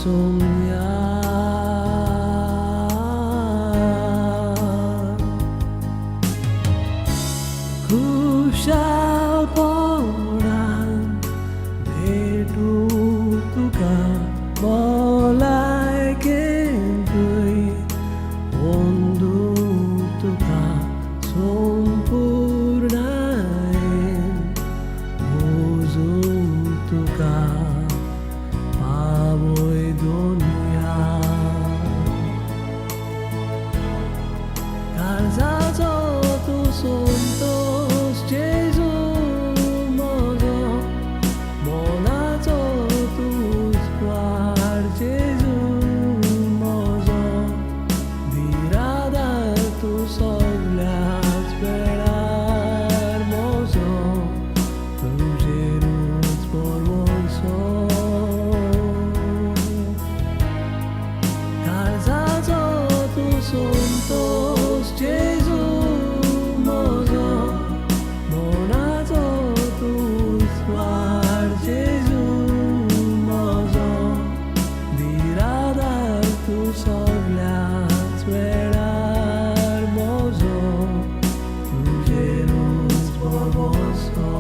सोमयार खुशालपणान भेटू तुका भलायकेंतूय अंदू तुका संपूर्णायेन मोजून तुका पावय दुनिया काळजाचो तूं संतोश जेजू म्हजो मनाचो तूं उजवाड जेजू म्हजो निराधार तूं सगल्याच वेळार म्हजो तुजेरूच भरवंसो काळजाचो तूं संतोश जेजू म्हजो मनाचो तूं उजवाड जेजू म्हजो निराधार तूं सगल्याच वेळार म्हजो तुजेरूच भरवंसो.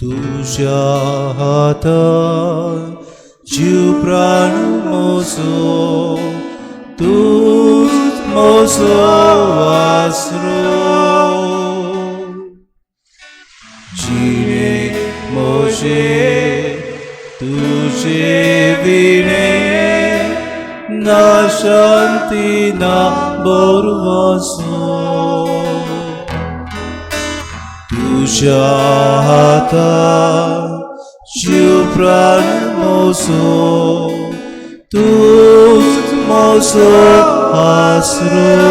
तुज्या हातान जीव प्राण म्हजो तूंच म्हजो आसरो जिणे म्हजे तुजे विणे ना शांती ना बरवासो तुज्या हातान जीव प्राण म्हजो तूंच म्हजो आसरो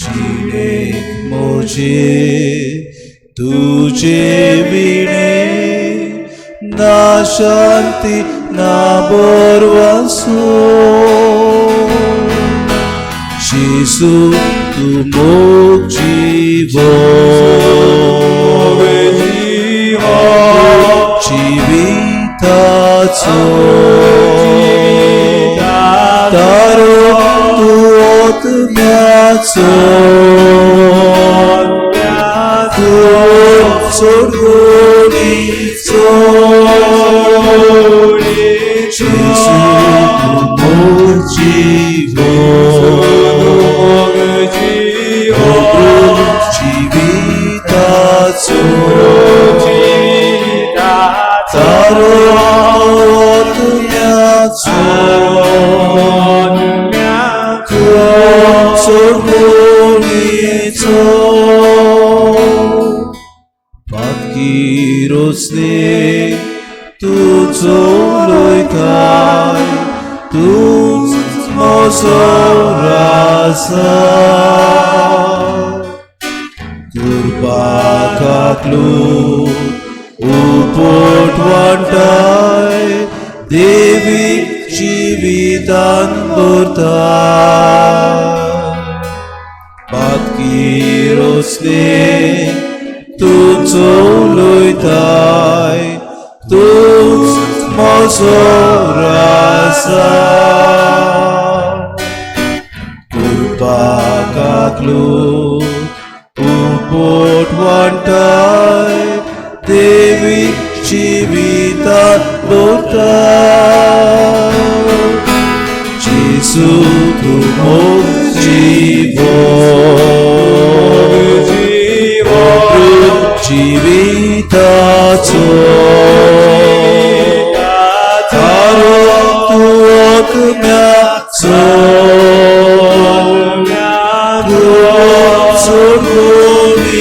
जिणेक म्हजे तुजे विणे ना शांती ना बरवासो जेजू तूं मोग जीवो जिविताचो तारो तूं आत्म्याचो तूं सोडवणीचो जेजू तूं मोग जीवो जिविताचो तारो आत्म्याचो तूं सोडवणीचो पातकी रोसले तूं चलयताय तूंच म्हजो राजा कृपा काकलूट उपट वांटाय देवी जिवितान भरताय पातकी रोसले तूं चलयताय तूंच म्हजो राजा कृपा काकलूट उपट वांटाय देवी जिवितान भरताय जेजू तूं मोग जीवो जिविताचो तारो तूं आत्म्याचो तूं सोडवणीचो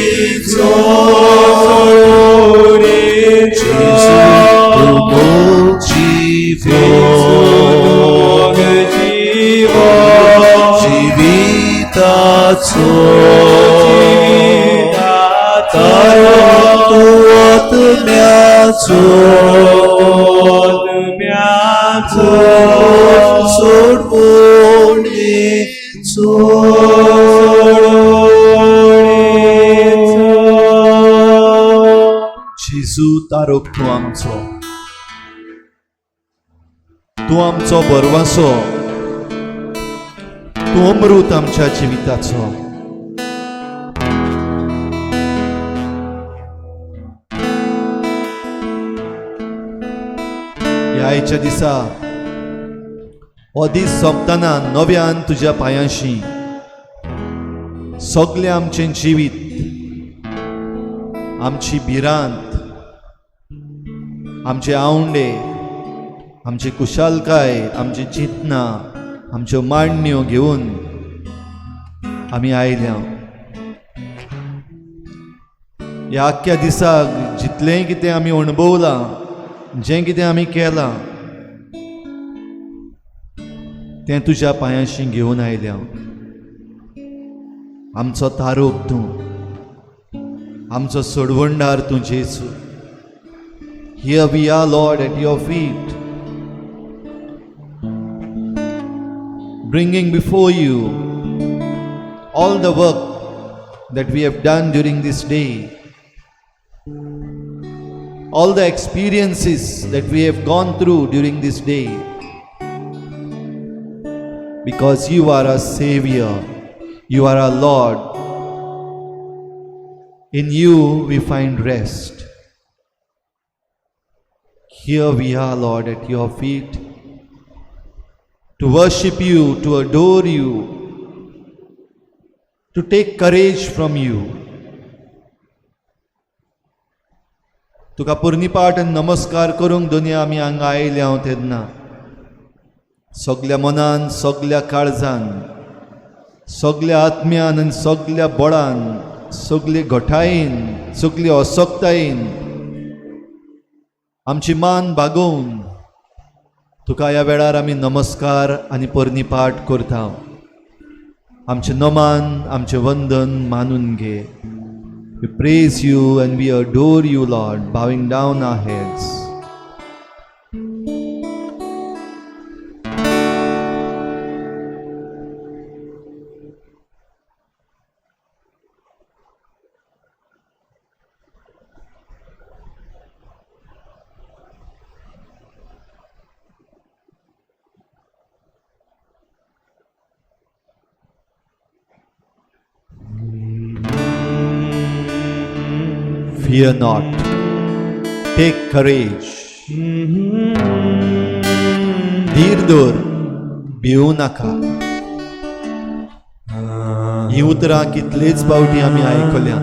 जेजू तूं मोग जीवो जिविताचो तारो तूं आत्म्याचो सोडवणीचो जेजू तारोप तूं आमचो, तूं आमचो बरवासो, तूं अमृत आमच्या जिविताचो. ह्या आयच्या दिसा हो दीस सोंपतना नव्यान तुज्या पांयांशी सगळें आमचें जिवीत, आमची भिरांत, आमचे आवंडे, आमची कुशालकाय, आमची चिंतनां, आमच्यो मांडण्यो घेवन आमी आयल्या. ह्या आख्ख्या दिसाक जितलेंय कितें आमी अणभवलां, जें कितें आमी केलां तें तुज्या पांयांशी घेवन आयल्या. आमचो तारोप तूं, आमचो सोडवणदार तूं जेजू. Here we are, Lord, at your feet, bringing before you all the work that we have done during this day, all the experiences that we have gone through during this day, because you are our Savior, you are our Lord. In you we find rest. Here we are, Lord, at your feet to worship you, to adore you, to take courage from you. तुका पुर्णीपाठ आनी नमस्कार करूंक दोनया आमी हांगा आयले हांव तेन्ना सगल्या मनान, सगल्या काळजान, सगल्या आत्म्यान आनी सगल्या बळान, सगले घटायेन, सगली असक्तायेन आमची मान बागोवन तुका ह्या वेळार आमी नमस्कार आनी पोरणीपाठ करता. आमचें नमान, आमचें वंदन मानून घे. We praise you and we adore you, Lord, bowing down our heads. Fear not. Take courage. धीर दवर, भिवू नाका. ही उतरां कितलेच फावटी आमी आयकल्या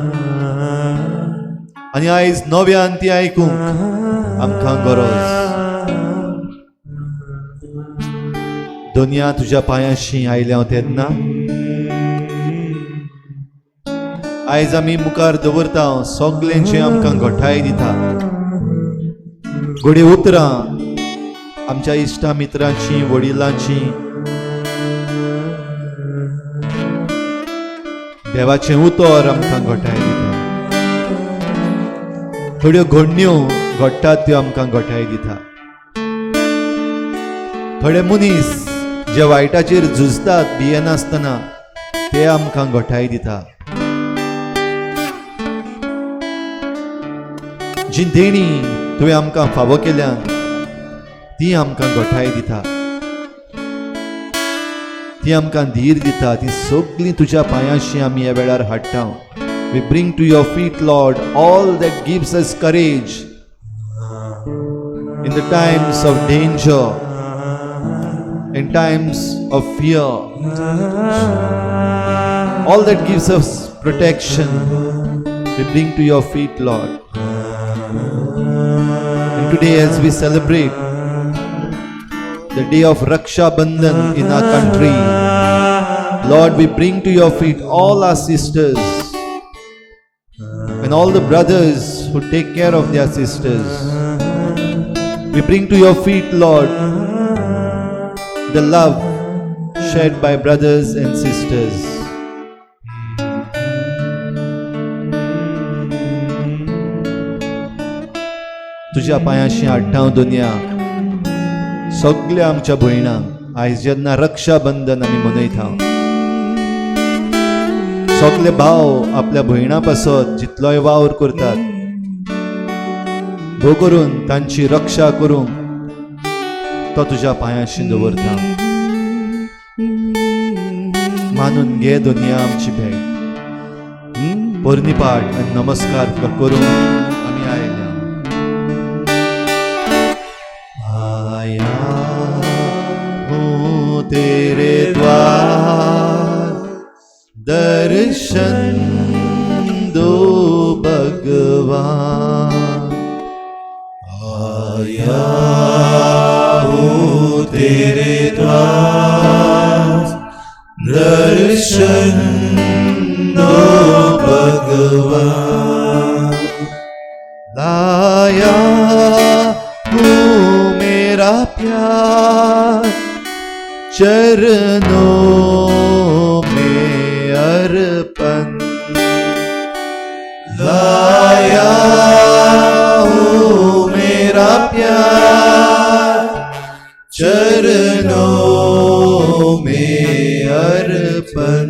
आनी आयज नव्यान ती आयकूंक आमकां गरज. दोनया तुज्या पांयाशी आयल्या हांव तेन्ना आयज आमी मुखार दवरता सगल्यांचे आमकां घटाय दिता. घडये उतरां आमच्या इश्टा मित्रांची, वडिलांची, देवाचें उतर आमकां घटाय दिता. थोड्यो घडण्यो घडटात त्यो आमकां घटाय दिता. थोडे मनीस जे वायटाचेर झुजतात भियेनासतना ते आमकां घटाय दिता. जी देणी तुवें आमकां फावो केल्या ती आमकां घटाय दिता, ती आमकां धीर दिता. ती सगळीं तुज्या पांयांशी आमी ह्या वेळार हाडटा. We bring to your feet, Lord, all that gives us courage in the times of danger, in times of fear, all that gives us protection, we bring to your feet, Lord. And today, as we celebrate the day of Raksha Bandhan in our country, Lord, we bring to your feet all our sisters and all the brothers who take care of their sisters. We bring to your feet, Lord, the love shared by brothers and sisters. तुज्या पांयाशी हाडटा दुनिया सगल्या आमच्या भयणांक. आयज जेन्ना रक्षाबंधन आमी मनयता, सगले भाव आपल्या भयणां पासत जितलोय वावर करतात, भो करून तांची रक्षा करूंक तो तुज्या पांयाशी दवरता. मानून घे दुनिया आमची भेट. पोरणी पाठ आनी नमस्कार तुका करूंक आमी आयल्या. आया हूँ तेरे द्वार, दर्शन दो भगवान. आया हूँ तेरे द्वार, दर्शन दो भगवान. लाया हूँ मेरा प्यार चरणों में अर्पण. लाया हूँ मेरा प्यार चरणों में अर्पण.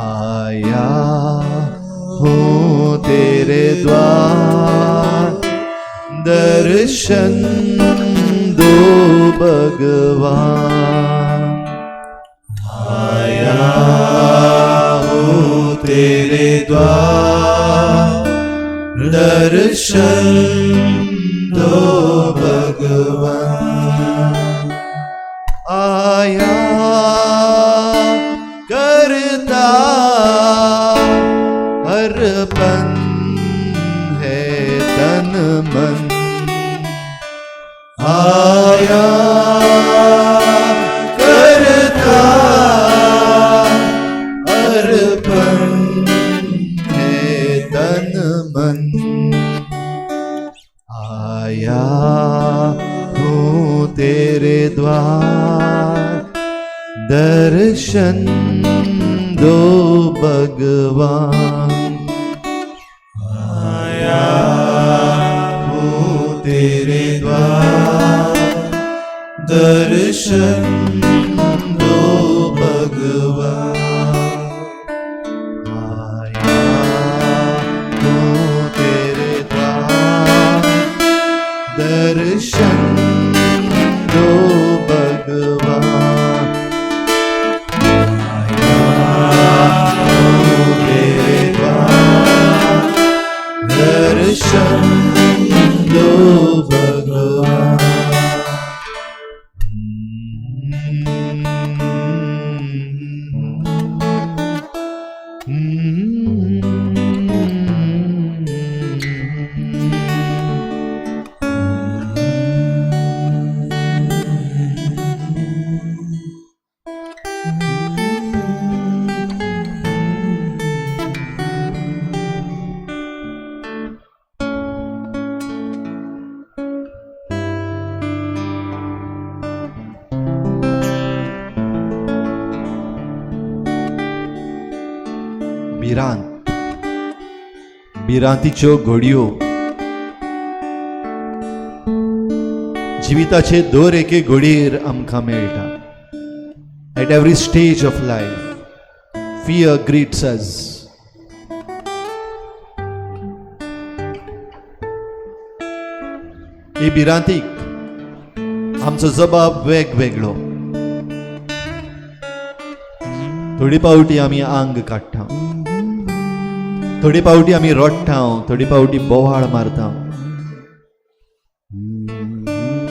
आया हूँ तेरे द्वार, दर्शन दो भगवान. आया हूँ तेरे द्वार. दर्शन दो भगवान। आया करता अर्पण है तन मन, आया करता अर्पण है तन मन। आया हूँ तेरे द्वार, दर्शन दो भगवान। आया हूँ तेरे द्वार, दर्शन दो भगवान। आया हूँ तेरे द्वार, दर्शन दो भगवान। आया हूँ तेरे द्वार, दर्शन दो भगवान। भिरांत, भिरांतीच्यो घडयो जिविताचे दर एके घडयेर आमकां मेळटा. At every stage of life fear greets us. हे भिरांतीक आमचो जबाब वेगवेगळो. थोडी पावटी आमी आंग काडटा, थोडी पावटी आमी रडटा, थोडी पावटी बोवाळ मारता,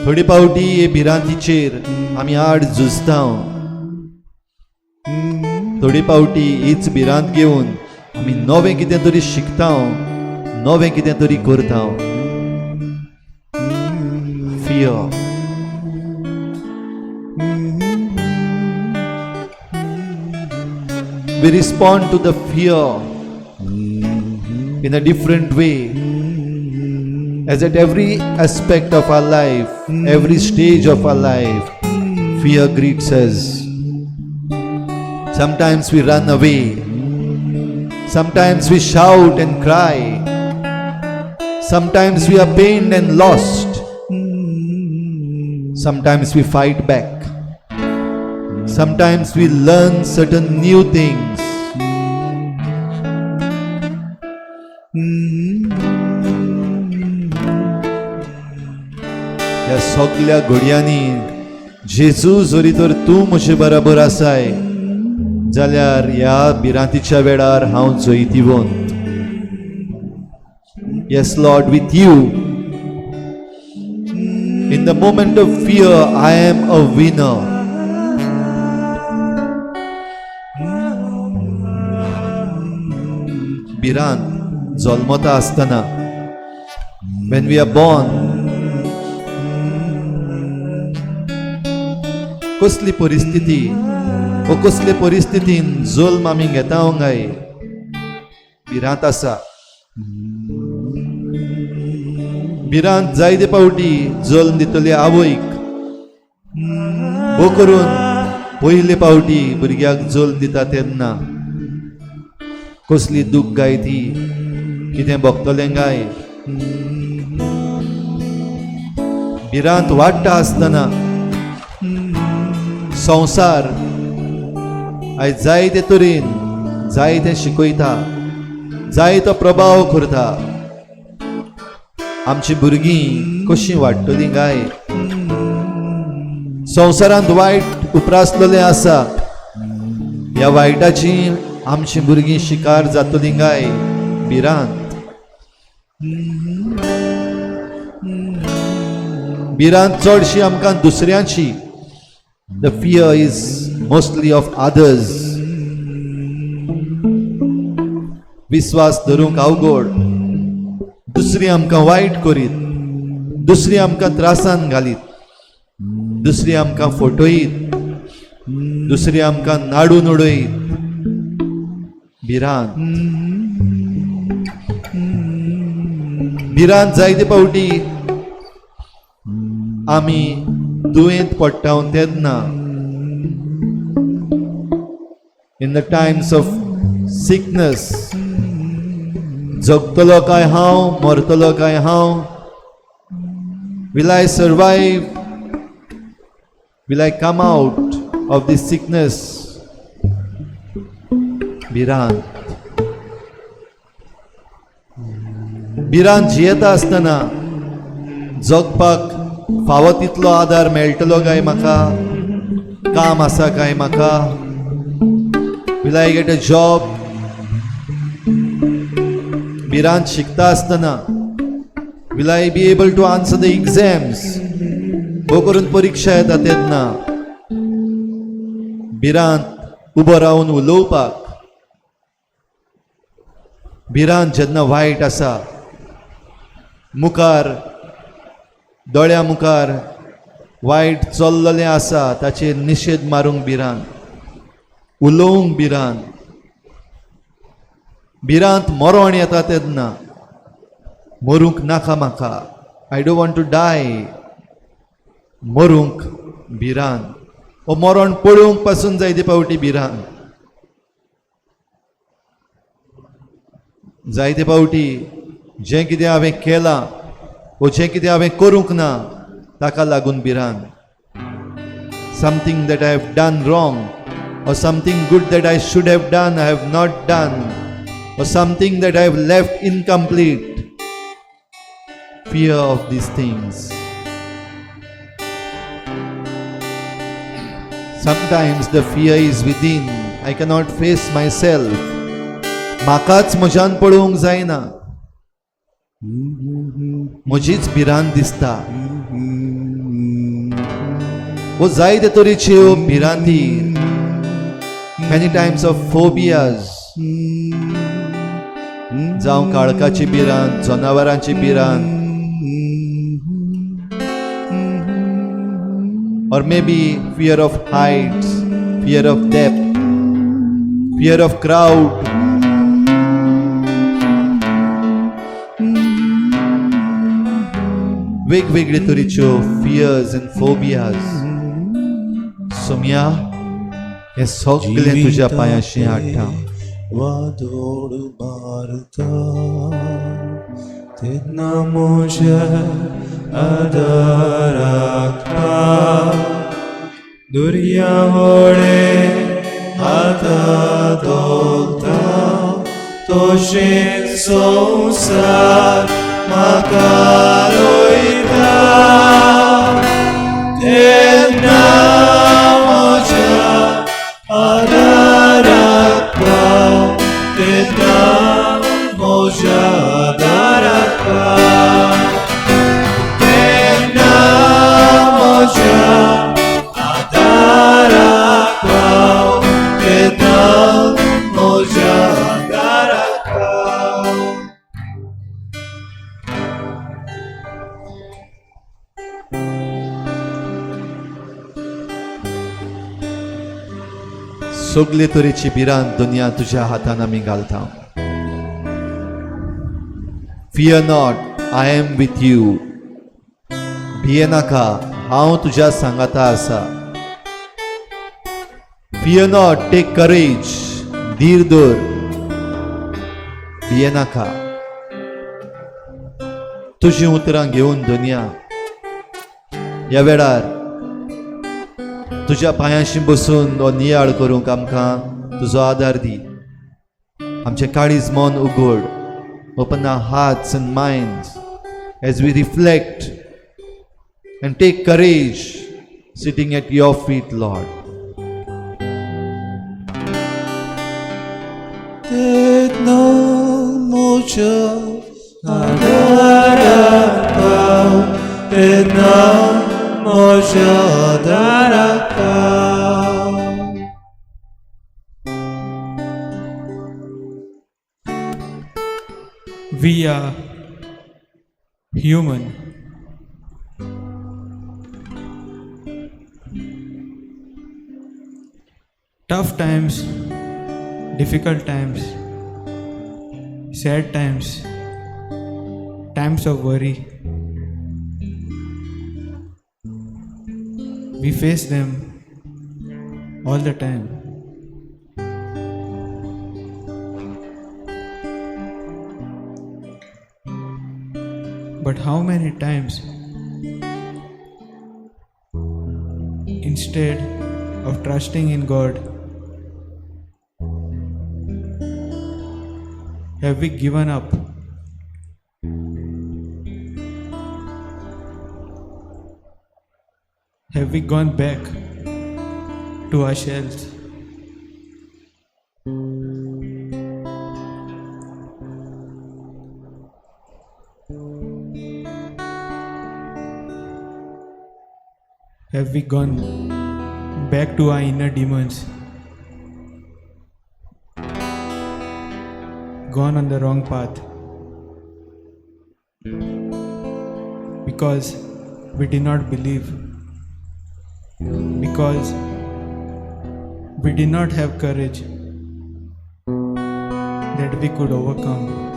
थोडी पावटी हे भिरांतीचेर आमी आड झुजता, थोडी पावटी हीच भिरांत घेवन आमी नवें कितें तरी शिकता, नवें कितें तरी करता. Fear. We respond to the fear in a different way, as at every aspect of our life, every stage of our life, fear greets us. Sometimes we run away, sometimes we shout and cry, sometimes we are pained and lost, sometimes we fight back, sometimes we learn certain new things. ह्या सगल्या घडयांनी जेजू जरी तर तूं म्हजे बराबर आसाय जाल्यार ह्या भिरांतीच्या वेळार हांव जैतिवंत. Yes Lord, with you in the moment of fear I am a winner. भिरांत जल्मता आसतना, when we are born, कसली परिस्थिती व कसले परिस्थितीन जल्म आमी घेता काय भिरांत आसा. भिरांत जायते फावटी जल्म दितले आवयक, भो करून पयले फावटी भुरग्याक जल्म दिता तेन्ना कसली दूख गाय ती, कितें भोगतलें गाय. भिरांत वाडटा आसतना संवसार आयज जायते तरेन जायतें शिकयता, जायतो प्रभाव करता. आमची भुरगीं कशीं वाडटलीं काय? संवसारांत वायट उप्रासलेलें आसा, ह्या वायटाची आमची भुरगीं शिकार जातलीं काय? भिरांत. भिरांत चडशी आमकां दुसऱ्यांची. The fear is mostly of others. विस्वास धरूंक अवघड. दुसरी आमकां वायट करीत, दुसरी आमकां त्रासान घालीत, दुसरी आमकां फटयत, दुसरी आमकां नाडून उडयत. भिरांत. भिरांत जायते फावटी आमी दुयेंत पडटा तेन्ना, in the times of sickness. जगतलो काय हांव, मरतलो काय हांव? Will I survive? Will I come out of this sickness? भिरांत. भिरांत जियेता आसतना जगपाक फावो तितलो आदार मेळटलो काय म्हाका? काम आसा काय म्हाका? Will I get a job? भिरांत शिकता आसतना, will I be able to answer the exams? भोव करून परिक्षा येता तेन्ना भिरांत उबो रावन उलोवपाक. भिरांत जेन्ना वायट आसा मुखार, दोळ्या मुखार वायट चल्ललें आसा, ताचेर निशेध मारूंक भिरांत, उलोवंक भिरांत. भिरांत मरण येता तेन्ना, मरूंक नाका म्हाका, I don't want to die. मरूंक भिरांत ओ मरण पळोवंक पासून जायते फावटी भिरांत. जायते फावटी जें कितें हांवें केलां वो जें कितें हांवें करूंक ना ताका लागून भिरांत. Something that I have done wrong or something good that I should have done I have not done or something that I have left incomplete. Fear of these things. Sometimes the fear is within. I cannot face myself. म्हाकाच म्हज्यान पळोवंक जायना, म्हजीच भिरांत दिसता. वो जायते तरेच्यो भिरांती, many types of phobias. जावं काळखाची भिरांत, जनावरांची भिरांत, or maybe fear of heights, fear of depth, fear of crowd. वेगवेगळे तरेच्यो फियर्स अँड फोबियाज. सोमया, हें सगळें तुज्या पांयाशी हाडटा. वादोळ मारता तेन्ना म्हज्या आदाराक पाव, दर्या व्हडे हाता धोलता तशें संवसार म्हाका रोयता तेन्ना म्हज्या आदाराक पाव, तेन्ना म्हज्या आदाराक पाव, तेन्ना म्हज्या आदाराक पाव, तेन्ना म्हज्या आदाराक पाव. सगळे तरेची भिरांत दुनिया तुज्या हातान आमी घालता. Fear not, I am with you. भियेनाका, हांव तुज्या सांगाता आसा. Fear not, take courage. धीर धर, भियेनाका. तुजीं उतरां घेवन दुनिया ह्या वेळार तुज्या पांयांशी बसून हो नियाळ करूंक आमकां तुजो आदार दी. आमचें काळीज मन उगड. Open our hearts and minds as we reflect and take courage sitting at your feet, Lord. तेन्ना म्हज्या आदाराक पाव तेन्ना म्हज्या आदाराक पाव. We are human. Tough times, difficult times, sad times, times of worry. We face them all the time. But how many times, instead of trusting in God, have we given up? Have we gone back to our shells? Have we gone back to our inner demons? Gone on the wrong path because we did not believe, because we did not have courage that we could overcome.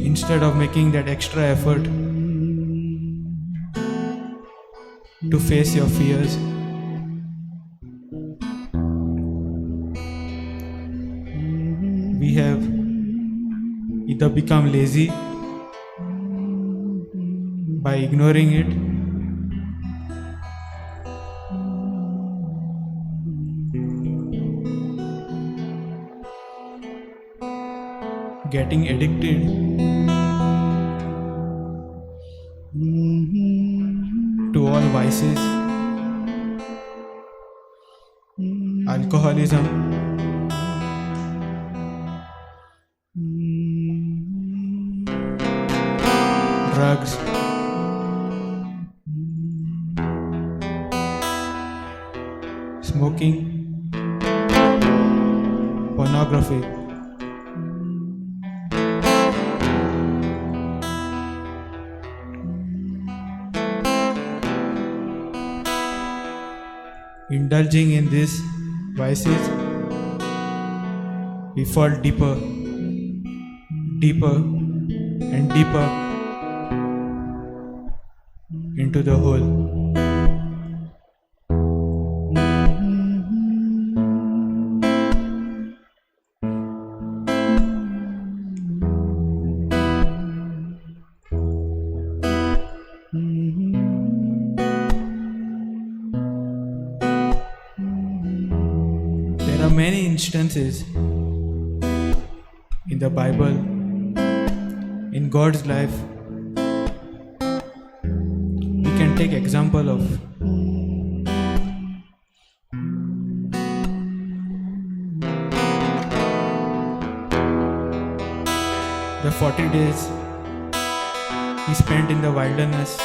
Instead of making that extra effort to face your fears, we have either become lazy by ignoring it, getting addicted to all vices, alcoholism, drugs, smoking, pornography. Indulging in these vices, we fall deeper, deeper and deeper into the hole. There are many instances in the Bible, in God's life, we can take example of. The 40 days he spent in the wilderness,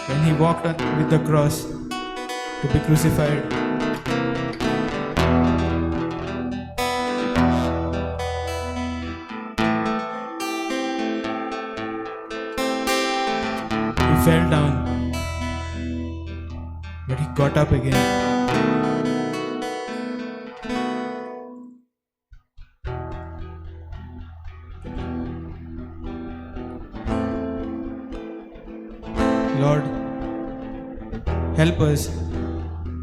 when he walked with the cross to be crucified. He fell down, but he got up again. Lord, help us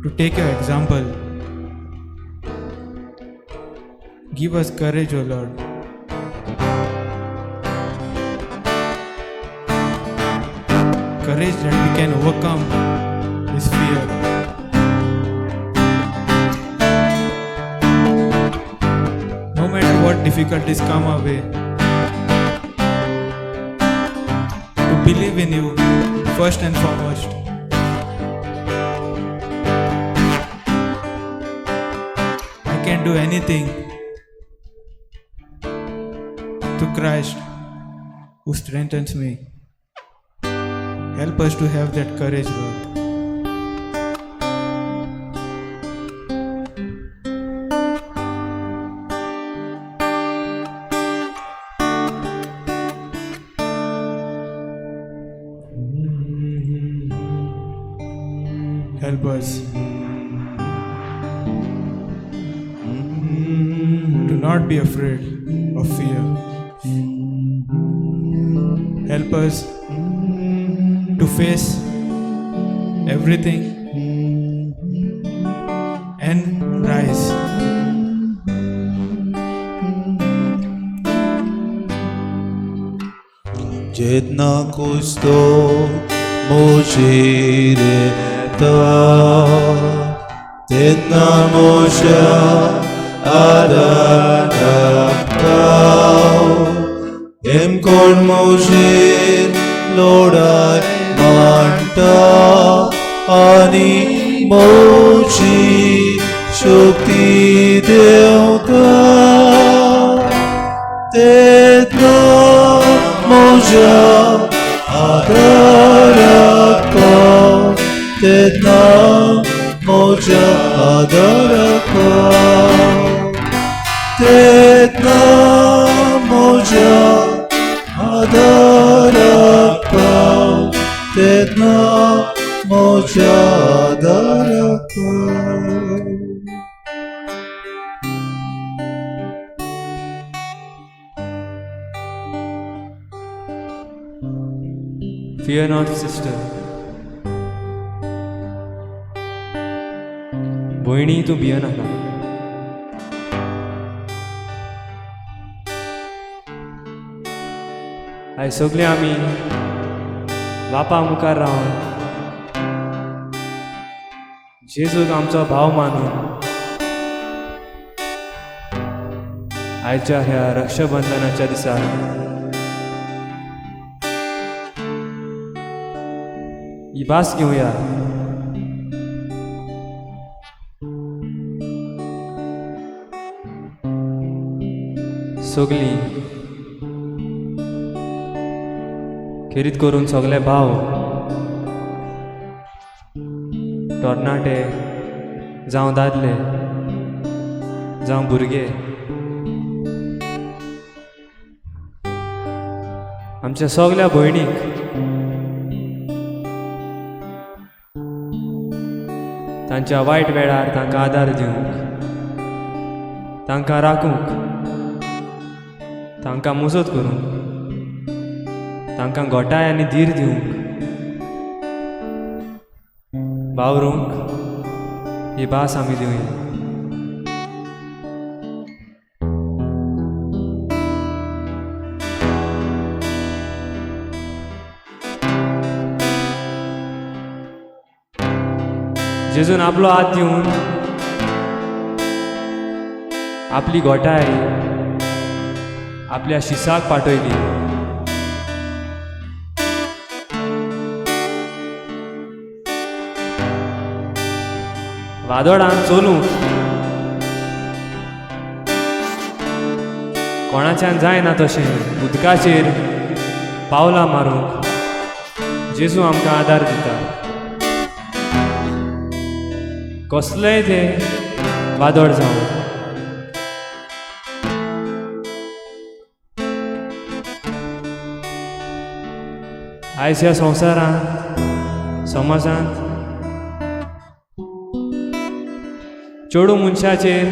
to take your example. Give us courage, O Lord. Courage that we can overcome this fear. what difficulties come our way, to believe in you first and foremost. I can do anything through Christ who strengthens me. Help us to have that courage, Lord. Help us to not be afraid of fear. Help us to face everything and rise. जेन्ना कुस्तो म्हजेर येता तेन्ना म्हज्या आदाराक पाव हेमकोण म्हजेर लोडाय मांडटा आनी म्हजी शक्ती देंवता तेन्ना म्हज्या आदाराक पाव तेन्ना म्हज्या आदाराक पाव तेन्ना म्हज्या आदाराक पाव तेन्ना म्हज्या आदाराक पाव. Fear not, sister. भयणी तूं भियेनाका. आयज सगळे आमी बापा मुखार रावन जेजूक आमचो भाव मानून आयच्या ह्या रक्षाबंधनाच्या दिसा ही भास घेवया. सगळीं खेरीत करून सगळे भाव तरणाटे जावं दादले जावं भुरगे आमच्या सगल्या भयणीक तांच्या वायट वेळार तांकां आदार दिवंक, तांकां राखूंक, तांकां मुजत करूंक, तांकां घोटाय आनी धीर दिवंक वावरूंक ही भास आमी दिवया. जेजून आपलो हात दिवन आपली घोटाय आपल्या शिसाक पाठयली. वादोळान चलूंक कोणाच्यान जायना तशें उदकाचेर पावलां मारूंक जेजू आमकां आदार दिता. कसलेंय तें वादळ जावं, आयज ह्या संवसारांत समाजांत चेडूं मनशाचेर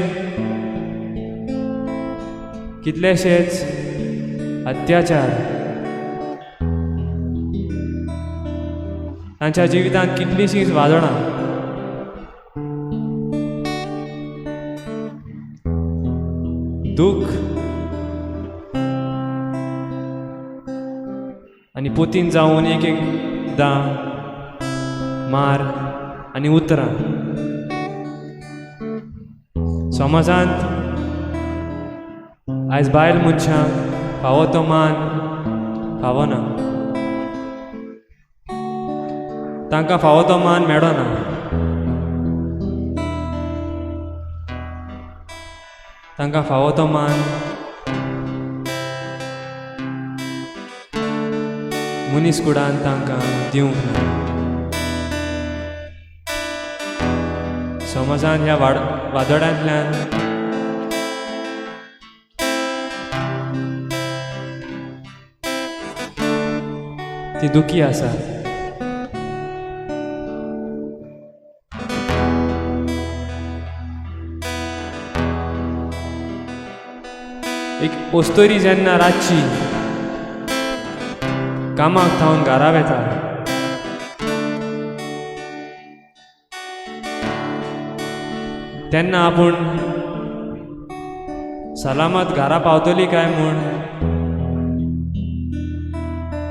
कितलेशेच अत्याचार, तांच्या जिवितांत कितलींशींच वादळां, दुःख आनी पोतीन जावन एक एकदां मार आनी उतरां समाजांत आयज बायल मनशांक फावो तो मान फावना, तांकां फावो तो मान मेळना. तांकां फावो तो मान मनीस कुडान तांकां दिवंक ना. समाजान ह्या वादळांतल्यान ती दुखी आसा. एक ओस्तोरी जेन्ना रातची कामाक थावन घरा वेता तेन्ना आपूण सलामत घरा पावतली काय म्हूण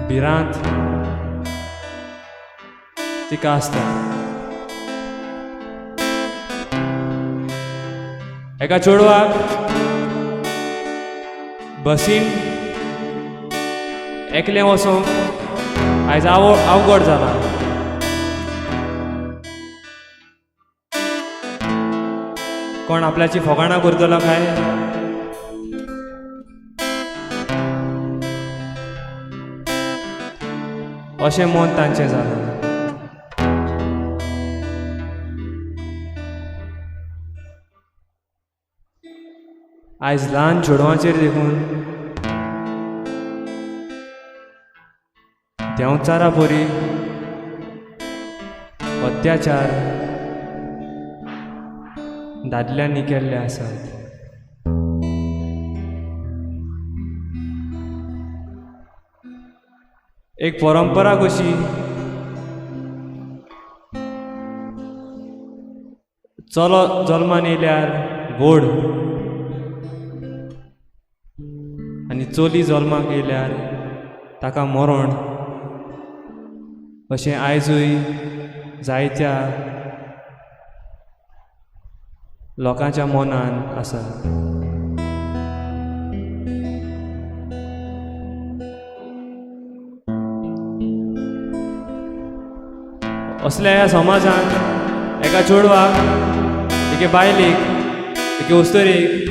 भिरांत तिका आसता. एका चेडवाक बसीन एकलें वचोंक आयज अवघड जालां. कोण आपल्याची फकाणां करतलो काय? अशें मन तांचें जालां. आयज ल्हान चेडवांचेर देखून देंवचारा परी अत्याचार दादल्यांनी केल्ले आसात. एक परंपरा कशी चलो जल्मान येयल्यार व्हड आनी चली जल्माक येयल्यार ताका मरण अशें आयजूय जायत्या लोकांच्या मनान आसा. असल्या ह्या समाजांत एका चेडवाक, एके बायलेक, एके अस्तुरेक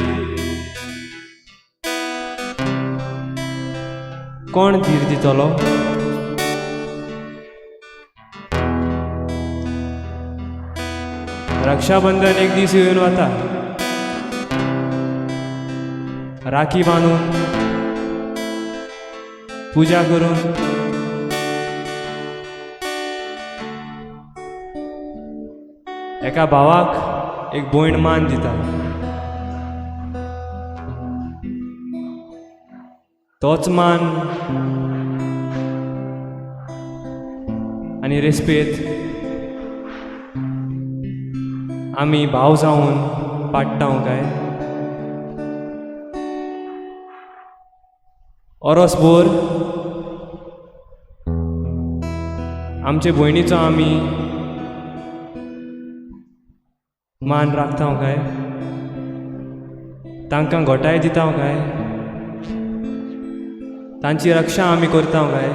कोण धीर दितलो? रक्षाबंधन एक दीस येवन वता, राखी बांदून पुजा करून एका भावाक एक भयण मान दिता. तोच मान आनी रेस्पेद आमी भाव जावन पाडटा काय? ओरोसभर आमचे भयणीचो आमी मान राखता काय? तांकां घोटाय दिता काय? तांची रक्षा आमी करता काय?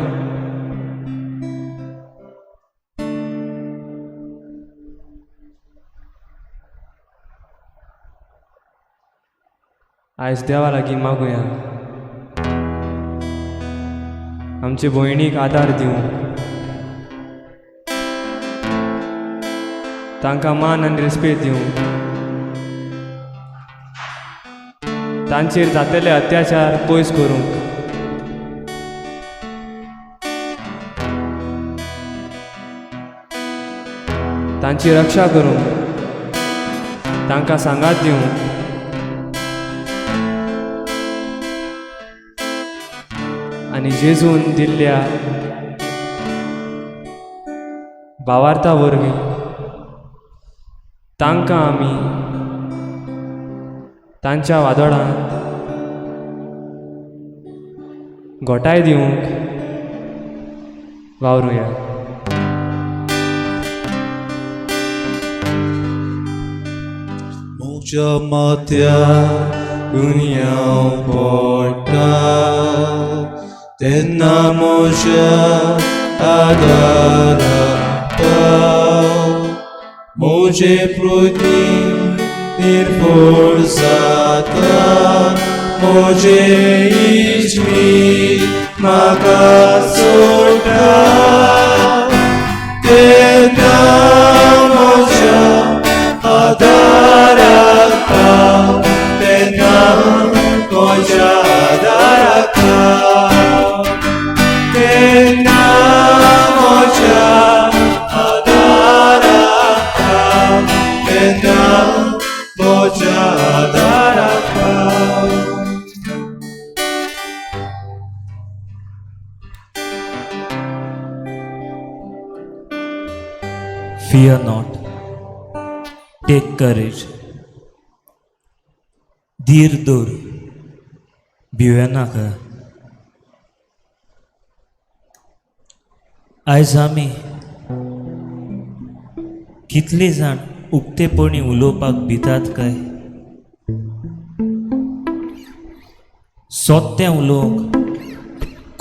आयज देवा लागीं मागुया आमचे भयणीक आदार दिवंक, तांकां मान आनी रेस्पेद दिवंक, तांचेर जातले अत्याचार पयस करूंक. तांची रक्षा करूंक, तांकां सांगात दिवंक, आनी जेजून दिल्ल्या भावार्था वरवीं तांकां आमी तांच्या वादळांत घोटाय दिवंक वावरुया. म्हज्या माथ्यार दुनियांव पडटा तेन्ना म्हज्या आदाराक पाव म्हजे प्रती निर्फळ जाता म्हजे इश्मीत म्हाका सोडटा तेन्ना म्हज्या आदाराक पाव तेन्ना म्हज्या आदाराक पाव तेन्ना म्हज्या आदाराक पाव तेन्ना म्हज्या आदाराक पाव. Fear not. Take courage. धीर दवर, भिवेनाका. आयज आमी कितले जाण उक्तेपणी उलोवपाक भितात काय? सोत्तें उलोवंक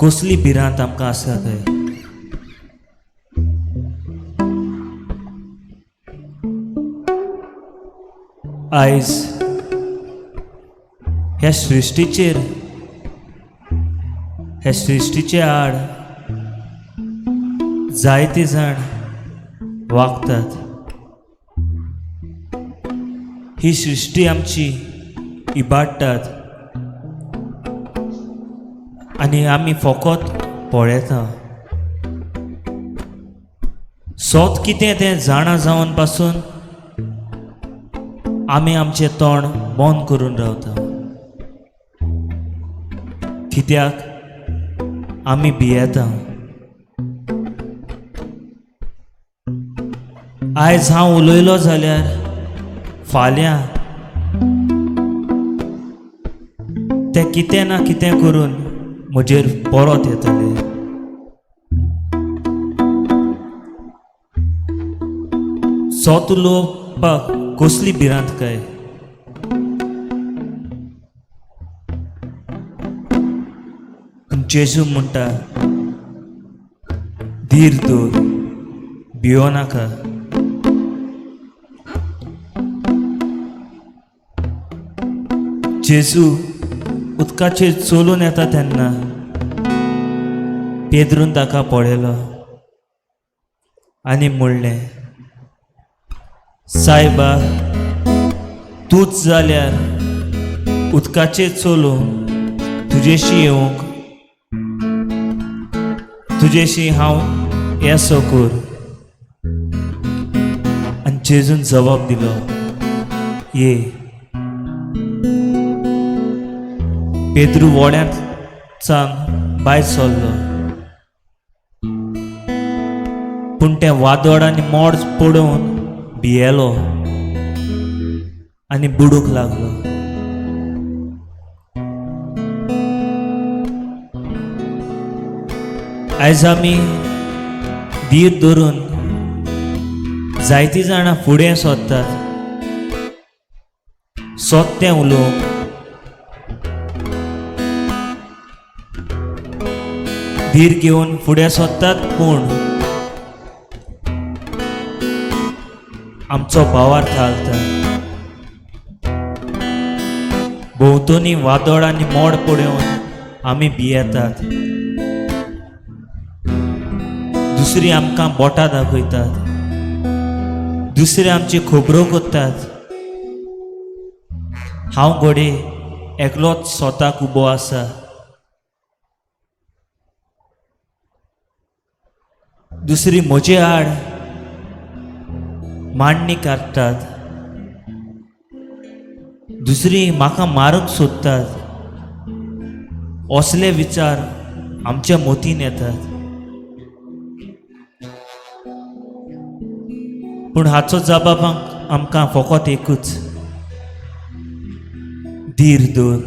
कसली भिरांत आमकां आसा काय? आयज ह्या सृश्टीचेर, ह्या सृश्टीचे आड जायते जाण वागतात. ही सृश्टी आमची इबाडटात आनी आमी फकत पळयता. सोत कितें तें जाणा जावन पासून आमी आमचें तोंड बंद करून रावता, कित्याक आमी भियेता. आयज हांव उलयलो जाल्यार फाल्यां ते कितें ना कितें करून म्हजेर परत येतले. सोत उलोवपाक कसली भिरांत काय? जेजू म्हणटा, धीर दवर, भियो नाका. जेजू उदकाचेर चलून येता तेन्ना पेद्रून ताका पळयलो आनी म्हणलें, सायबा, तूंच जाल्यार उदकाचेर चलून तुजेशी येवंक, तुजेशी हांव येसो कर. आनी जेजून जबाब दिलो, ये. पेद्रू व्हड्यांत सावन भायर सरलो, पूण तें वादळ आनी मोड पडोवन भियेलो आनी बुडूंक लागलो. आयज आमी धीर धरून जायतीं जाणां फुडें सोदतात सोत्तें उलोवंक. धीर घेवन फुडें सोदतात, पूण आमचो भावार्थ हालता. भोंवतणी वादळ आनी मोड पळोवन आमी भियेतात. दुसरी आमकां बोटां दाखयतात, दुसरे आमची खबरो करतात. हांव घडये एकलोच स्वताक उबो आसा. दुसरी म्हजे आड मांडणी काडटात, दुसरी म्हाका मारूंक सोदतात. असले विचार आमच्या मतीन येतात, पूण हाचो जबाब आमकां फकत एकूच, धीर दवर.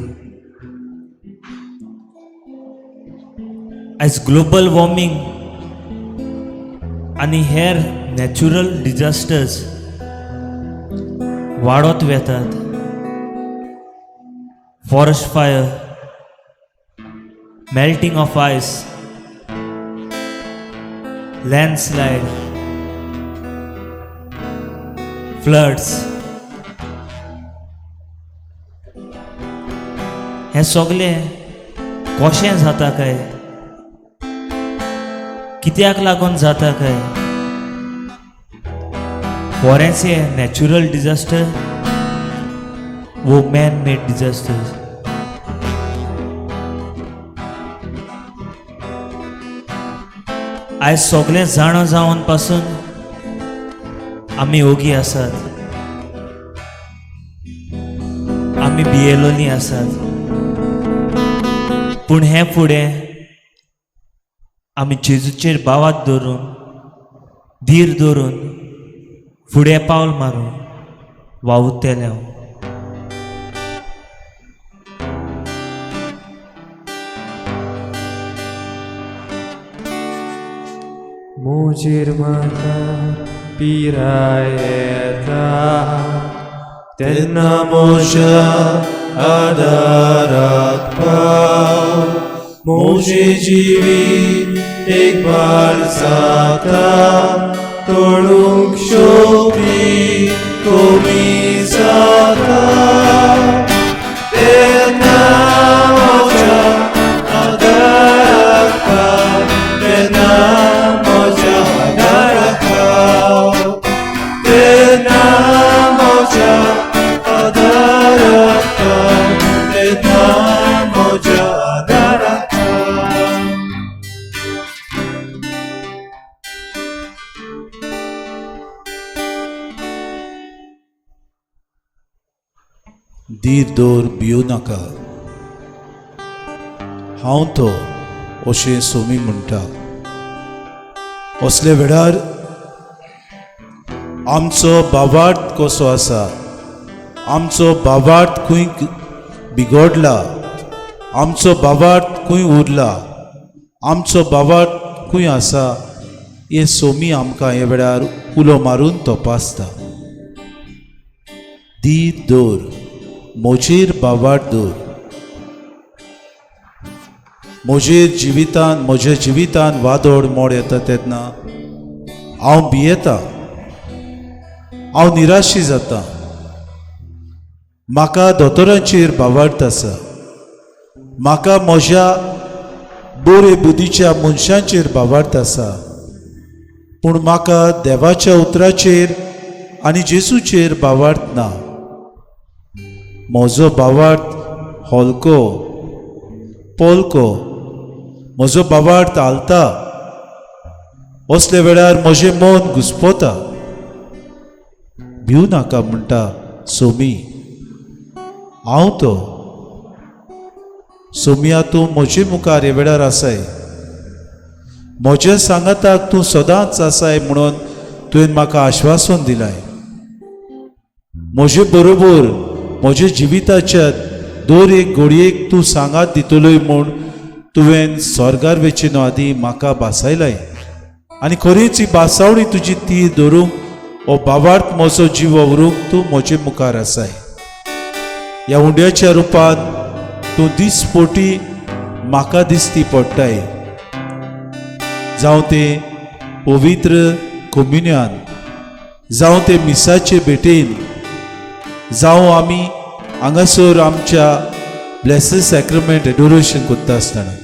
आयज ग्लोबल वॉर्मींग आनी हेर नॅचरल डिजास्टर्स वाडत वेतात. Forest fire, melting of ice, landslide, floods, हें सगलें कशें जाता काय, कित्याक लागून जाता काय? बरेंच हें नॅचरल डिजास्टर वो मॅन मेड डिजास्टर? आयज सगळें जाणा जावन पासून आमी ओगी आसात, आमी भियेलोलीं आसात. पूण हें फुडें आमी जेजूचेर भावार्त दवरून, धीर धरून फुडें पावल मारून वावुरतले हांव. म्हजेर म्हाका पिराय येता तेन्ना म्हज्या आदाराक पाव. म्हजें जिवीत एक बार जाता, तोडूंक शक्ती कमी जाता. तेन्ना म्हज्या आदाराक पाव, तेन्ना म्हज्या आदाराक पाव, तेन्ना म्हज्या आदाराक पाव, तेन्ना म्हज्या आदाराक पाव. धीर दवर, भियो नाका, हांव तो अशें सोमी म्हणटा. असले वेळार आमचो भावार्थ कसो आसा, आमचो भावार्थ खंय बिगडला, आमचो भावार्थ खंय उरला, आमचो भावार्थ खंय आसा, हे सोमी आमकां ह्या वेळार उलो मारून तपासता. धीर दवर, म्हजेर भावार्थ दवर. म्हजेर जिवितान, म्हज्या जिवितान वादळ मोड येता तेन्ना हांव भियेता, हांव निराशी जाता. म्हाका दोतोरांचेर भावार्थ आसा, म्हाका म्हज्या बरे बुद्धीच्या मनशांचेर भावार्थ आसा, पूण म्हाका देवाच्या उतराचेर आनी जेजूचेर भावार्थ ना. म्हजो भावार्थ हलको पोलको, म्हजो भावार्थ हालता. असल्या वेळार म्हजें मन घुस्पता. भिवू नाका म्हणटा सोमी, हांव तो. सोमिया, तूं म्हजे मुखार ह्या वेळार आसाय, म्हज्या सांगाताक तूं सदांच आसाय म्हणून तुवें म्हाका आश्वासन दिलाय. म्हजे बरोबर म्हज्या जिविताच्या दर एक घडयेक तूं सांगात दितलोय म्हूण तुवें स्वर्गार वेचे न्हू आदीं म्हाका भासायलाय. आनी खरीच ही भासावणी तुजी ती धरूंक हो भावार्थ म्हजो जीव व्हरूंक तूं म्हजे मुखार आसाय. ह्या उंड्याच्या रुपान तूं दिसपोटी म्हाका दिसती पडटाय. जावं तें पवित्र कोम्युन्यान, जावं तें मिसाचे भेटेन, जावं आमी हांगासर आमच्या ब्लेसीड सॅक्रमेंट एडोरेशन करता आसतना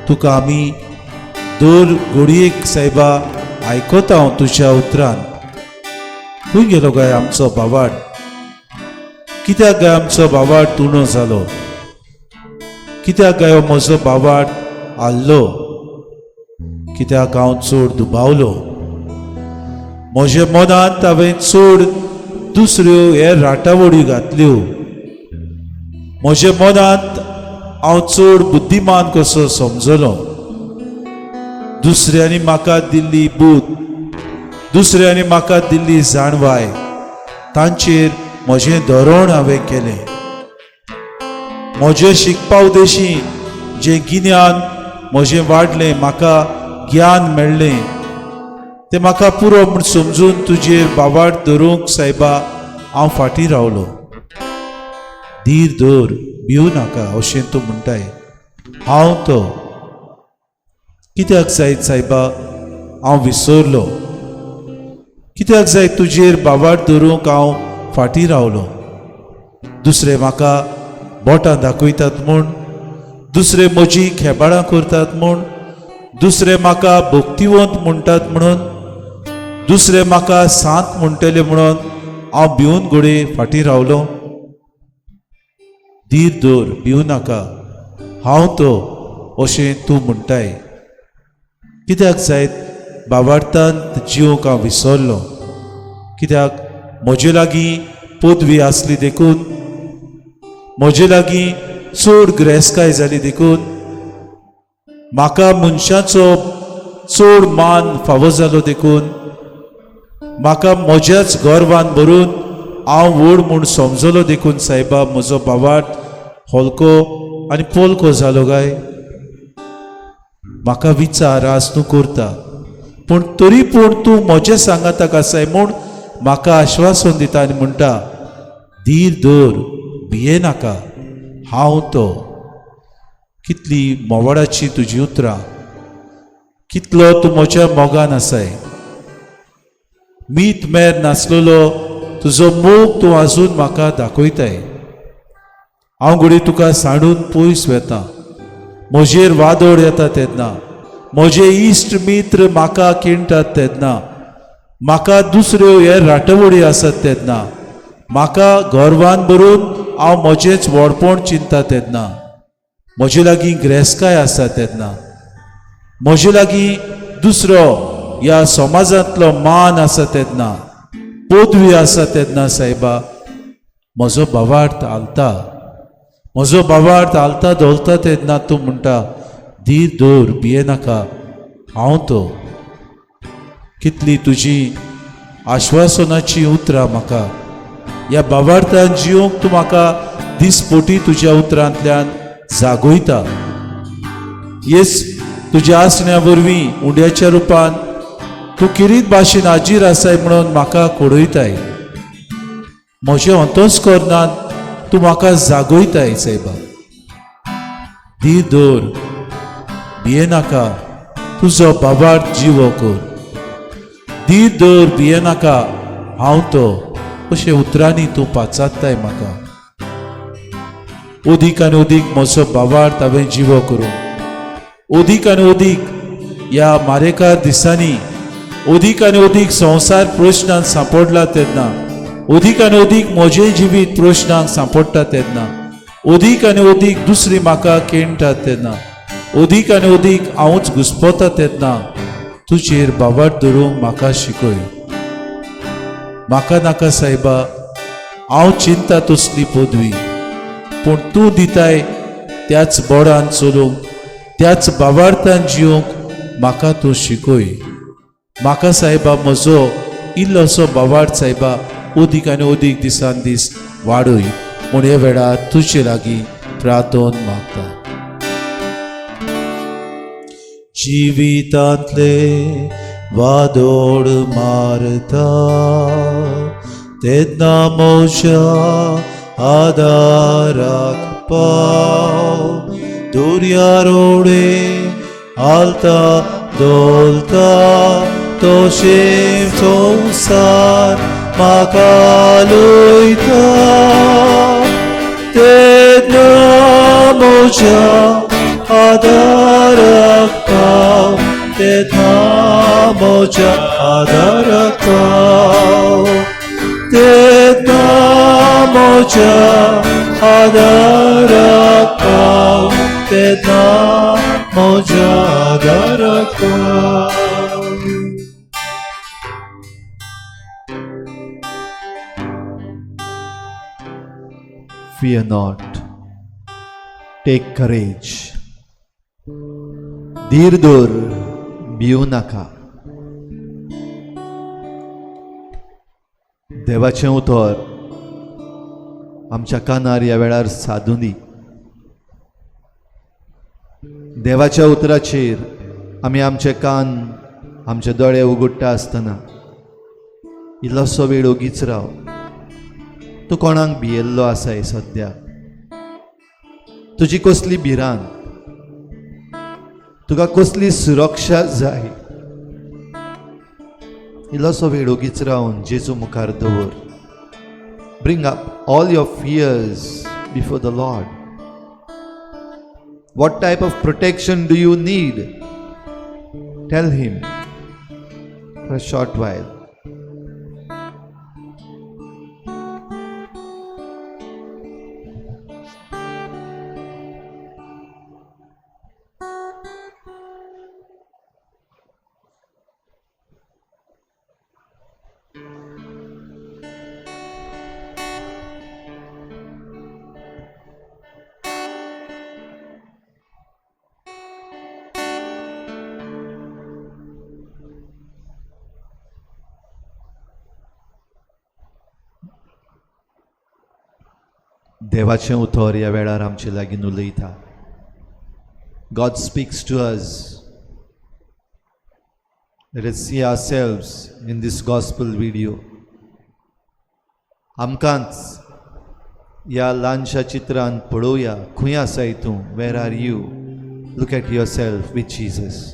तुका आमी दर घडयेक सायबा आयकता हांव तुज्या उतरान. खंय गेलो काय आमचो भावार्थ? कित्याक काय आमचो भावार्थ उणो जालो? कित्याक काय हो म्हजो भावार्थ हाल्लो? कित्याक हांव चड दुबावलो? म्हज्या मनांत हांवें चड दुसऱ्यो हे राटावळी घातल्यो. म्हज्या मनांत हांव चड बुद्धिमान कसो समजलो. दुसऱ्यांनी म्हाका दिल्ली बूद, दुसऱ्यांनी म्हाका दिल्ली जाणवाय, तांचेर म्हजें धोरण हांवें केलें. म्हजें शिकपा उद्देशी जें गिन्यान म्हजें वाडलें, म्हाका ज्ञान मेळ्ळें, तें म्हाका पुरो म्हूण समजून तुजेर भावार्थ धरूंक सायबा हांव फाटीं रावलो. धीर धर, भिवू नाका अशें तूं म्हणटाय. हांव तो. कित्याक जायत सायबा हांव विसरलो? कित्याक जाय तुजेर बावाट धरूंक हांव फाटीं रावलो? दुसरे म्हाका बोटां दाखयतात म्हूण, दुसरे म्हजी खेबाडां करतात म्हूण, दुसरे म्हाका भक्तिवंत म्हणटात म्हणून, दुसरे म्हाका सांत म्हणटले म्हणून हांव भिवन घडये फाटीं रावलो. धीर धर, भिवू नाका, हांव तो अशें तूं म्हणटाय. कित्याक जायत बाबार्थान जिवंक हांव विसरलो? कित्याक म्हजे लागीं पदवी आसली देखून, म्हजे लागीं चड ग्रेसकाय जाली देखून, म्हाका मनशाचो चड मान फावो जालो देखून, म्हाका म्हज्याच गर्वान भरून हांव व्हड म्हूण समजलो देखून सायबा म्हजो बावाट हलको आनी पोलको जालो काय? म्हाका विचार आज तूं करता, पूण तरी पूण तूं म्हजें सांगाताक आसाय म्हूण म्हाका आश्वासन दिता आनी म्हणटा, धीर धर, भिये नाका, हांव तो. कितली मोवाडाची तुजी उतरां, कितलो तूं म्हज्या मोगान आसाय. मीत मेर नासलेलो तुजो मोग तूं आजून म्हाका दाखयताय. हांव घडये तुका सांडून पयस वेता, म्हजेर वादळ येता तेन्ना, म्हजे इश्ट मित्र म्हाका किणटात तेन्ना, म्हाका दुसऱ्यो हे राटवडी आसात तेन्ना, म्हाका गर्वान भरून हांव म्हजेंच व्हडपण चिंतता तेन्ना, म्हजे लागीं ग्रेसकाय आसा तेन्ना, म्हजे लागीं दुसरो ह्या समाजांतलो मान आसा तेन्ना, पदवी आसा तेन्ना सायबा म्हजो भावार्थ हालता. म्हजो भावार्थ हालता धोलता तेन्ना तूं म्हणटा, धीर धर, भिये नाका, हांव तो. कितली तुजी आश्वासनाची उतरां म्हाका ह्या भावार्थान जिवंक तूं म्हाका दिसपोटी तुज्या उतरांतल्यान जागयता. येस तुज्या आसण्या वरवीं उंड्याच्या रुपान तूं किरीत भाशेन हाजीर आसाय म्हणून म्हाका कोडयताय. म्हजें अंतोच करनात तूं म्हाका जागयताय सायबा. धीर धर, भिये नाका, तुजो बाबार्थ जिवो कर. धीर धर, भिये नाका, हांव तो अशें उतरांनी तूं पाचारताय म्हाका. अदीक आनी अदीक म्हजो बाबार्थ हांवें जिवो करूं, अदीक आनी अदीक ह्या मारेकार दिसांनी अदीक आनी अदीक संवसार प्रश्नांत सांपडला तेन्ना, अदीक आनी अदीक म्हजें जिवीत प्रश्नांक सांपडटा तेन्ना, अदीक आनी अदीक दुसरी म्हाका केणटात तेन्ना, अदीक आनी अदीक हांवूच घुस्पता तेन्ना तुजेर बाबार्थ धरूंक म्हाका शिकय. म्हाका नाका सायबा हांव चिंता तसली पदवी, पूण तूं दिताय त्याच बोडान चलूंक, त्याच बाबार्थान जिवंक म्हाका तूं शिकय. म्हाका सायबा म्हजो इल्लोसो बाबार्थ सायबा अदीक आनी अदीक दिसान दीस वाडय म्हूण हे वेळार तुजे लागीं प्रार्थन मागता. जिवितांतले वादोड मारता तेन्ना म्हज्या आदाराक पाव, दर्या रोडे हालता धोलता तशें संवसार म्हाका लयता तेन्ना म्हज्या आदाराक पाव, तेन्ना म्हज्या आदाराक पाव, तेन्ना म्हज्या आदाराक पाव, तेन्ना म्हज्या आदाराक पाव. Fear not, take courage. धीर धर, भिवू नाका. देवाचें उतर आमच्या कानार ह्या वेळार सादूं दी. देवाच्या उतराचेर आमी आमचे कान, आमचे दोळे उगडटा आसतना इल्लोसो वेळ ओगीच राव. तूं कोणाक भियेल्लो आसाय सद्या? तुजी कसली भिरांत, तुका कसली सुरक्षा जाय? इल्लोसो वेळ ओगीच रावन जेजू मुखार दवर. Bring up all your fears before the Lord. What type of protection do you need? Tell him for a short while. देवाचें उतर ह्या वेळार आमचे लागीं उलयता. God speaks to us. Let us see ourselves in this gospel video. आमकांच ह्या ल्हानशा चित्रांत पळोवया. खंय आसाय तूं? Where are you? Look at yourself with Jesus.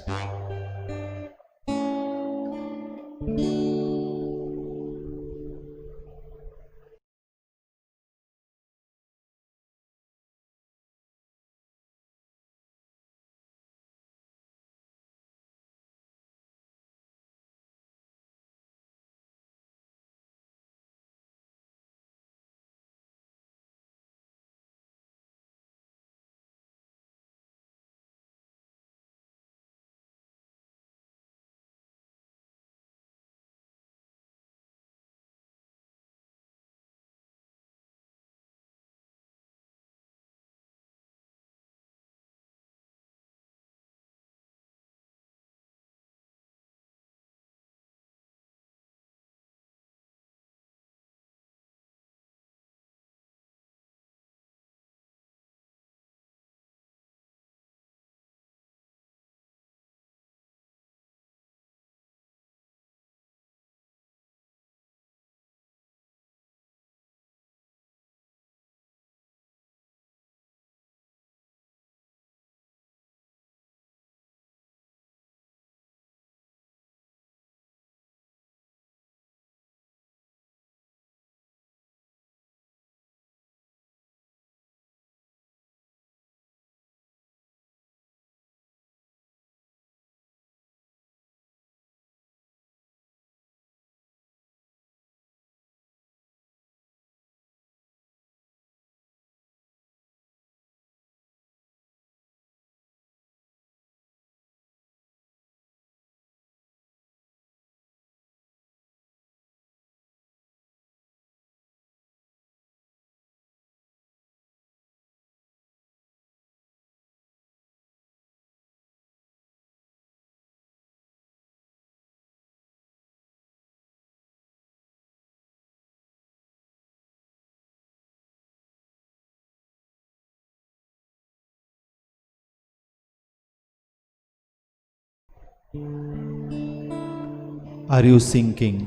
Are you sinking?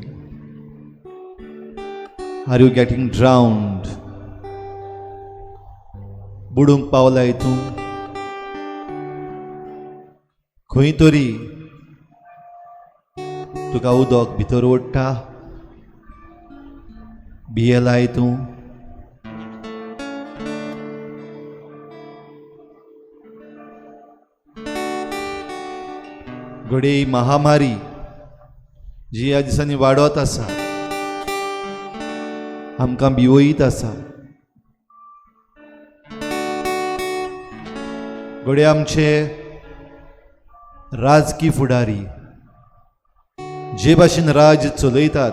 Are you getting drowned? बुडूंक पावलाय तूं? खंय तरी तुका उदक भितर ओडटा? भियेलाय तूं? घडये महामारी जी ह्या दिसांनी वाडत आसा आमकां भिवयत आसा. घडये आमचे राजकी फुडारी जे भाशेन राज्य चलयतात,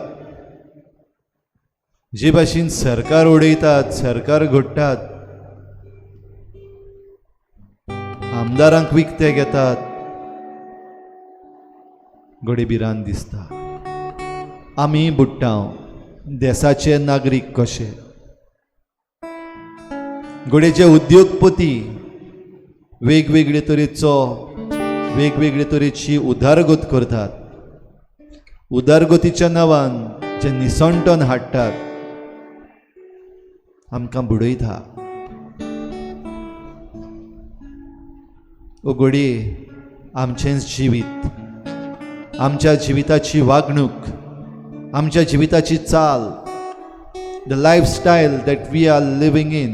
जे भाशेन सरकार उडयतात, सरकार घडटात, आमदारांक विकते घेतात, घडये भिरांत दिसता. आमी बुडटा देसाचे नागरीक कशे. घडये जे उद्योगपती वेगवेगळे तरेचो वेगवेगळे तरेची उदारगत करतात, उदारगतीच्या नांवान जे निसणटन हाडटात आमकां बुडयता. ओ घडये आमचेंच जिवीत, आमच्या जिविताची वागणूक, आमच्या जिविताची चाल, the lifestyle that we are living in,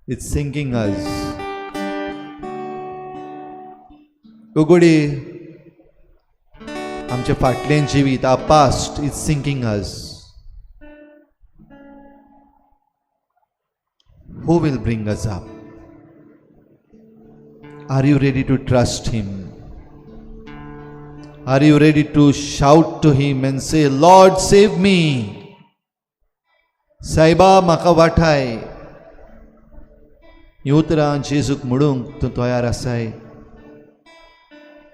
it's sinking us. ओ घडये आमचें फाटलें जिवीत, our past is sinking us. Who will bring us up? Are you ready to trust Him? Are you ready to shout to Him and say, Lord, save me? सायबा म्हाका वाठाय. हीं उतरां जेजूक म्हणूंक तूं तयार आसाय?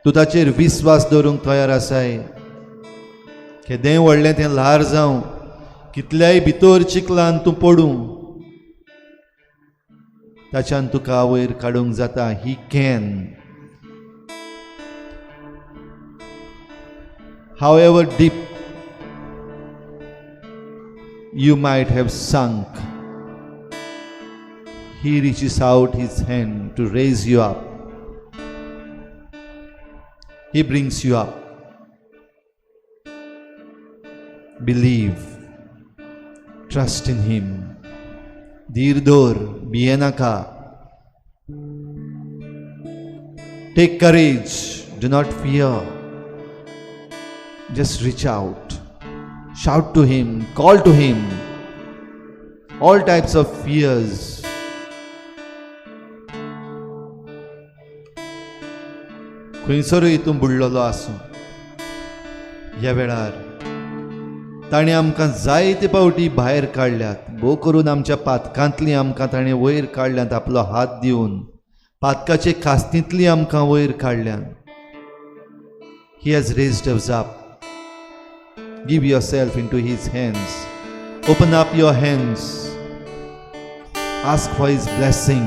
तूं ताचेर विस्वास दवरूंक तयार आसाय? केदेंय व्हडलें तें ल्हार जावं, कितल्याय भितर चिखलान तूं पडूं, ताच्यान तुका वयर काडूंक जाता. He can. However deep you might have sunk, He reaches out His hand to raise you up. He brings you up. Believe. Trust in Him. धीर दवर, भियेनाका. Take courage. Do not fear. Just reach out. Shout to Him. Call to Him. All types of fears. खंयसरूय तूं बुडलेलो आसूं, ह्या वेळार ताणें आमकां जायते पावटी भायर काडल्यात. भोव करून आमच्या पातकांतली आमकां ताणें वयर काडल्यात आपलो हात दिवन. पातकाचे कास्तींतली आमकां वयर काडल्यात. He has raised us up. Give yourself into His hands. Open up your hands. Ask for His blessing.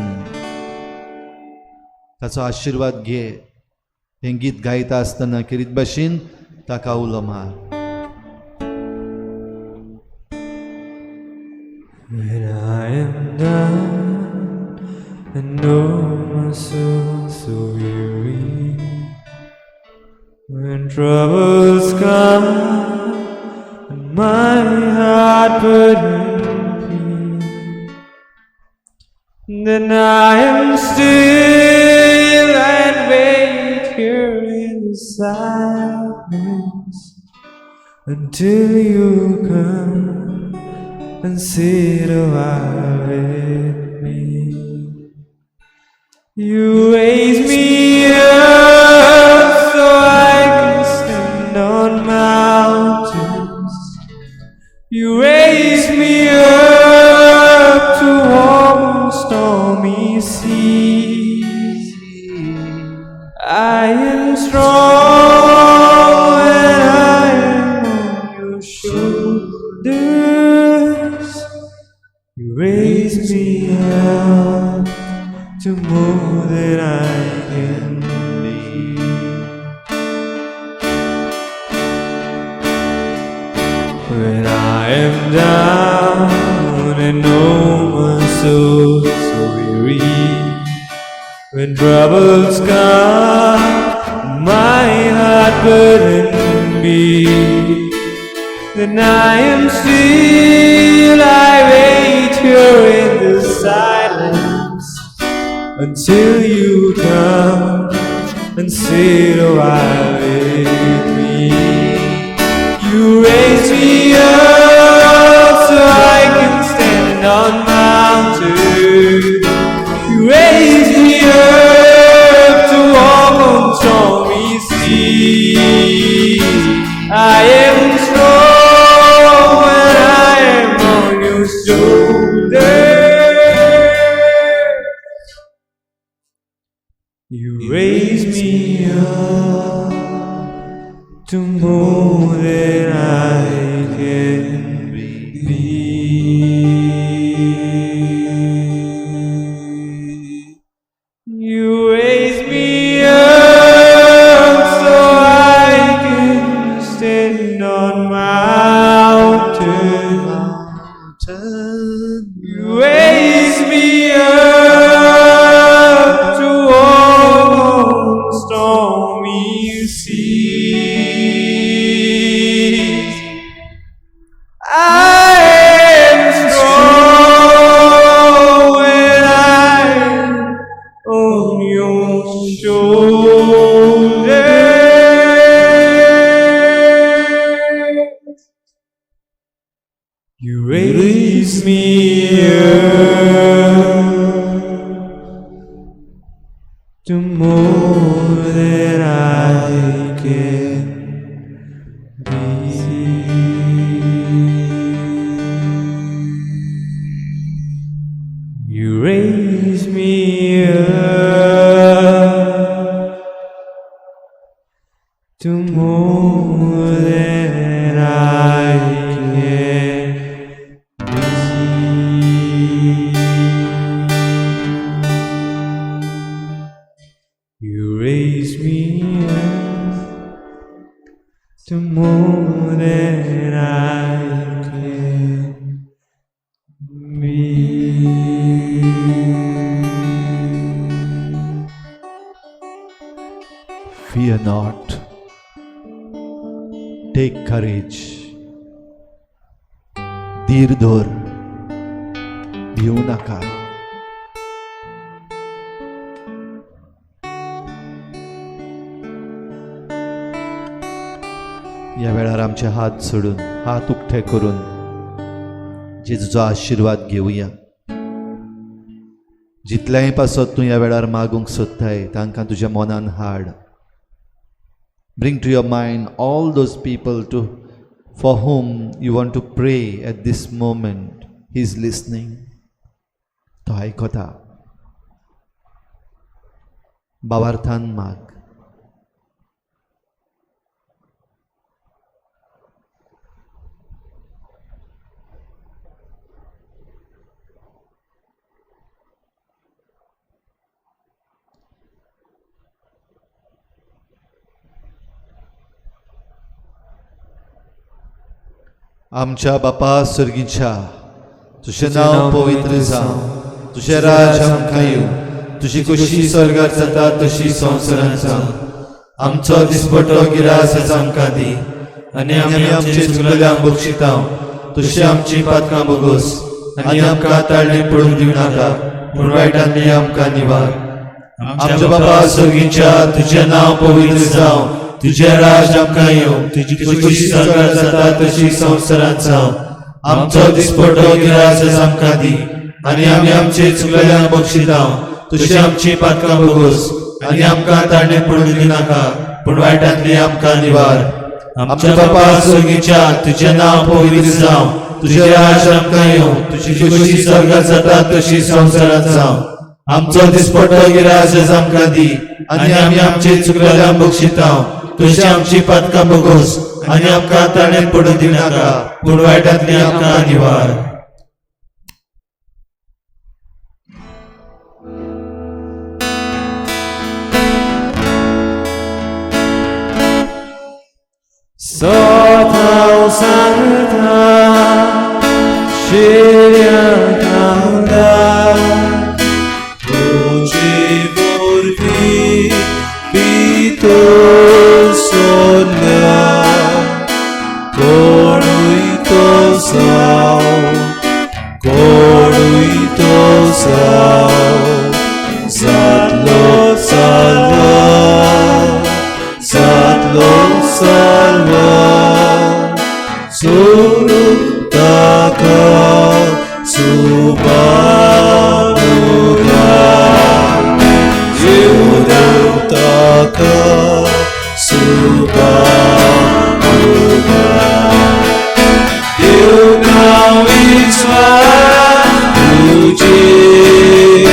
ताचो आशिर्वाद घे. हें गीत गायता आसतना खेरीत भाशेन ताका उलो मार. When I am down and oh my soul so weary, when troubles come and my heart burdened be, then I am still and wait here in the silence until you come and sit a while with me. You raise me up so I can stand on mountains. You raise me up to walk on stormy seas. I am strong when I am on your shoulders. You raise me up to more than I can be. When I am down and oh my soul so weary, when troubles come, my heart burdened be, then I am still, I wait here in the silence until you come and sit a while with me. You raise me up so I can stand on mountains. You raise me up to walk on stormy seas. I am strong when I am on your shoulders. You raise me up to more than I can be. You raise me up so I can stand on mountains. You raise me up to walk old age. You raise me up to more than I can be. You raise me up to more than I can be. You raise me up to more than I can be. Fear not. Take courage. धीर धर, भिवू नाका. ह्या वेळार आमचे हात सोडून, हात उक्ते करून जेजूचो आशिर्वाद घेवया. जितल्याय पासत तूं ह्या वेळार मागूंक सोदताय तांकां तुज्या मनान हाड. Bring to your mind all those people to for whom you want to pray at this moment. He is listening. तो आयकता. बाबार्थान माग. आमच्या बापा सर्गीच्या, तुझें नांव पवित्र जावं, तुझें राज आमकां येवं, तुजी खुशी स्वर्गार जाता तशी संवसारांत जावं. आमचो दिसपटो गिरास आज आमकां दी आनी आमी आमचे चुकलेल्यांक बक्षिता तशी आमची पातकां बोगोस आनी आमकां ताळणे पडूंक दिवं नाका, पूण वायटांतली आमकां निवार. आमच्या बापा सर्गीच्या, तुजें नांव पवित्र जावं, तुजें राज आमकां येवं, तुजी खुशी स्वर्गार जाता तशी संवसारांत जावं. आमचो दिसपटो गिरास आज आमकां दी आनी आमी आमचे चुकलेल्यांक बक्षिता तशी आमची पातकां बोगोस आनी आमकां ताळणे पडूंक दिवं नाका, पूण वायटांतली आमकां निवार. आमच्या बापा सर्गीच्या, तुजें नांव पवित्र जावं, तुजें राज आमकां येवं, तुजी खुशी स्वर्गार जाता तशी संवसारांत जावं. आमचो दिसपटो गिरास आज आमकां दी आनी आमी आमचे चुकलेल्यांक बक्षिता तशी आमची पातकां बोगोस आनी आमकां ताणें पडूंक दिवं नाका, पूण वायटांतली आमकां निवार. सताव सांगता शिर्या खांदा तुजे वरवीं भितर सरल्या, कोणूय तो जावं, कोणूय तो जावं, जातलो साल्वार, जातलो साल्वार, सोडून ताका सुबाबुरा. येवून ताका सुबाबुरा. देव नांव विश्वास तुजेर,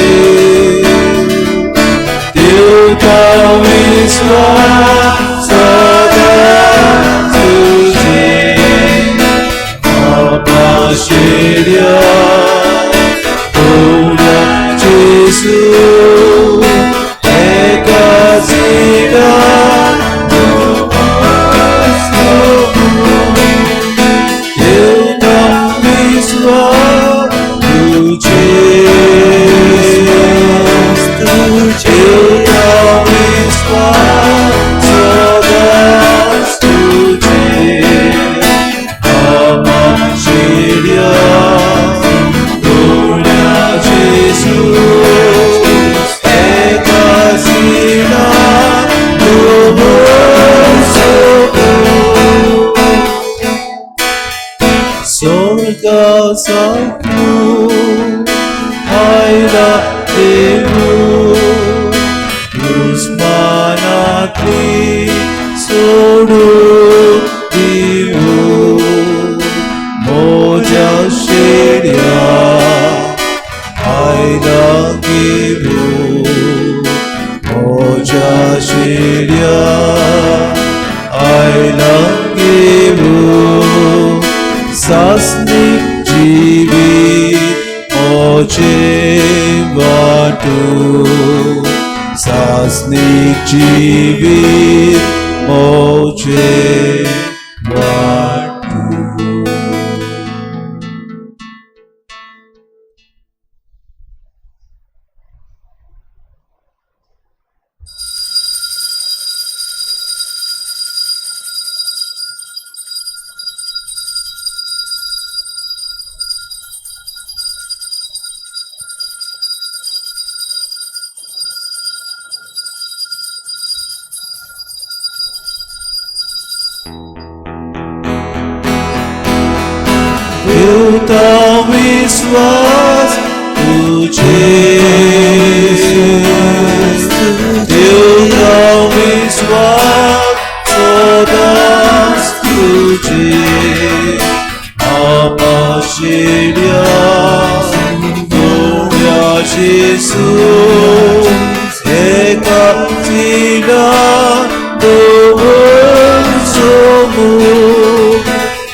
देव नांव विश्वास सदां तुजेर. आपाशिड्या कोणा जेजू एका जिगान देव नांव विश्वास तुजेर, देव नांव विश्वास सदांच तुजेर. आपाशिड्या दवरचो स्वर्गा साकून आयला देवू दुस्मानांतली सोडून दिवू म्हज्या शेड्या आयला घेवू म्हज्या शेड्या आयला घेवू सासनीक जिवीत म्हजें वाटू सासनीक जिवीत म्हजें वाटू. देवता विश्वास तुझे, देवता विश्वास सदांच तुझे, आपाशेड्या दोळ्या जेसू एका तिला दवरचो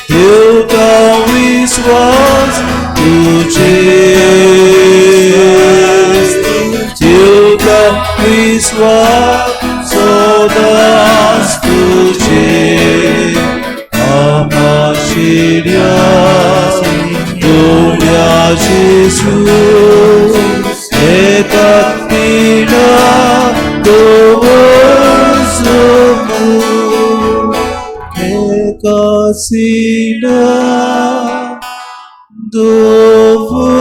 देवता विश्वास तुझे, देवता विश्वास सदांच तुझे, आमाशेड्या दोळ्या जेसू एका तिला दवरचो एका सिला दवरचो.